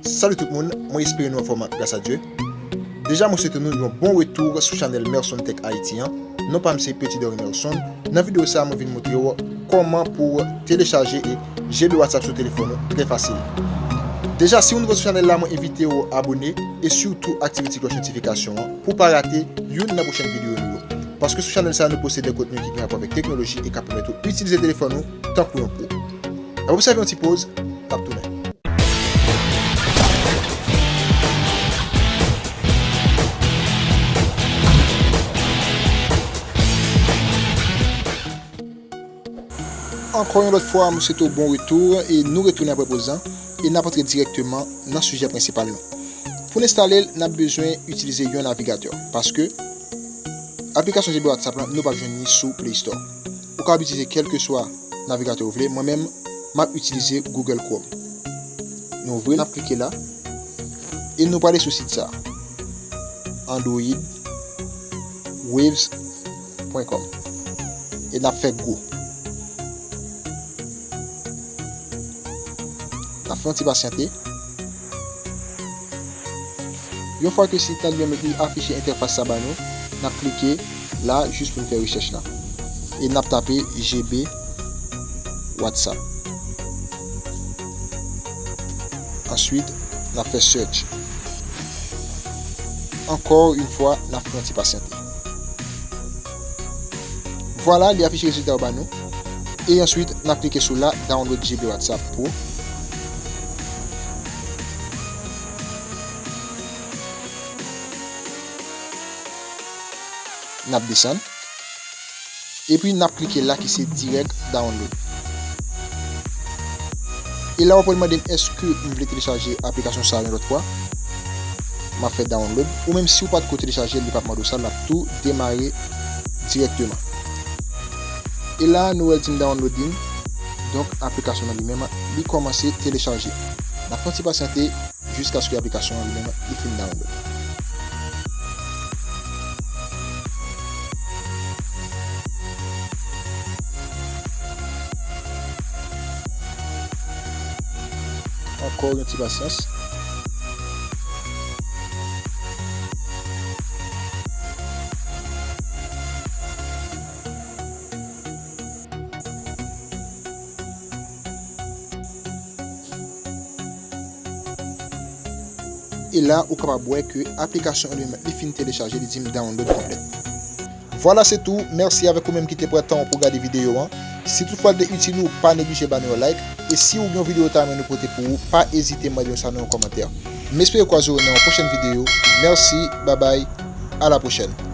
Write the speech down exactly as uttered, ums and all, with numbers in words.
Salut tout moun, mwen espere nou anfòm gras a Dye. Deja mwen swete nou yon bon retou sou chanèl Merson Tech Haiti an. Non pa m se Petit Doré Merson. Nan videyo sa a mwen vin montre w kòman pou telechaje e jere WhatsApp sou telefòn ou trè fasil. Deja si w nouvo sou chanèl la mwen envite w abone e sitou aktive ti klòch notifikasyon an pou w pa rate youn nan pwochèn videyo nou yo. Paske sou chanèl sa a nou poste de kontni ki gen rapò avèk teknoloji e k ap pèmèt ou itilize telefòn ou tankou yon pwo. N ap obsève yon ti poz, n ap tounen. Ankò yon lòt fwa, mwen swete w bon retou e nou retounen apre poz lan e n ap antre dirèkteman nan sijè prensipal nou. Pou n enstale l, n ap bezwen itilize yon navigatè paske aplikasyon G B WhatsApp lan nou p ap jwenn li sou Play Store. Ou kapab itilize kèlkeswa navigatè ou vle. Mwen menm, m ap itilize Google Chrome. Nou ouvri l, n ap klike la e nou prale sou sit sa a, android waves point com. E n ap fè go. N ap fè yon ti pasyante. Yon fwa ke sit lan li menm li afiche entèfas sa ba nou, n ap klike la jis pou n fè rechèch la. E n ap tape G B WhatsApp. Answit, n ap fè search. Ankò yon fwa, n ap fè yon ti pasyante. Vwala, li afiche rezilta yo ba nou. E answit, n ap klike sou la, download G B WhatsApp pou. N ap desann. Epi n ap klike la ki se dirèk download. E la w ap mande m èske m vle telechaje aplikasyon sa a yon lòt fwa. M ap fè download. Ou menm si w pa t ko telechaje l, li p ap mande w sa, l ap tou demare dirèkteman. E la nou wè l di m downloading. Donk aplikasyon nan li menm li kòmanse telechaje. N ap fè yon ti pasyante jiskaske aplikasyon an li menm li fin download. Ankò yon ti pasyans. E la, ou kapab wè ke aplikasyon an li menm li fin telechaje, li di m download complete. Vwala, se tou. Mèsi avèk ou menm ki te pran tan w pou gade videyo an. Si toutfwa l te itil ou, pa neglije ba nou yon like. E si w gen yon videyo w ta renmen nou pote pou ou, pa ezite mande nou sa nan yon kòmantè. M espere kwaze w nan yon pwochèn videyo. Mèsi, babay, a la pwochèn.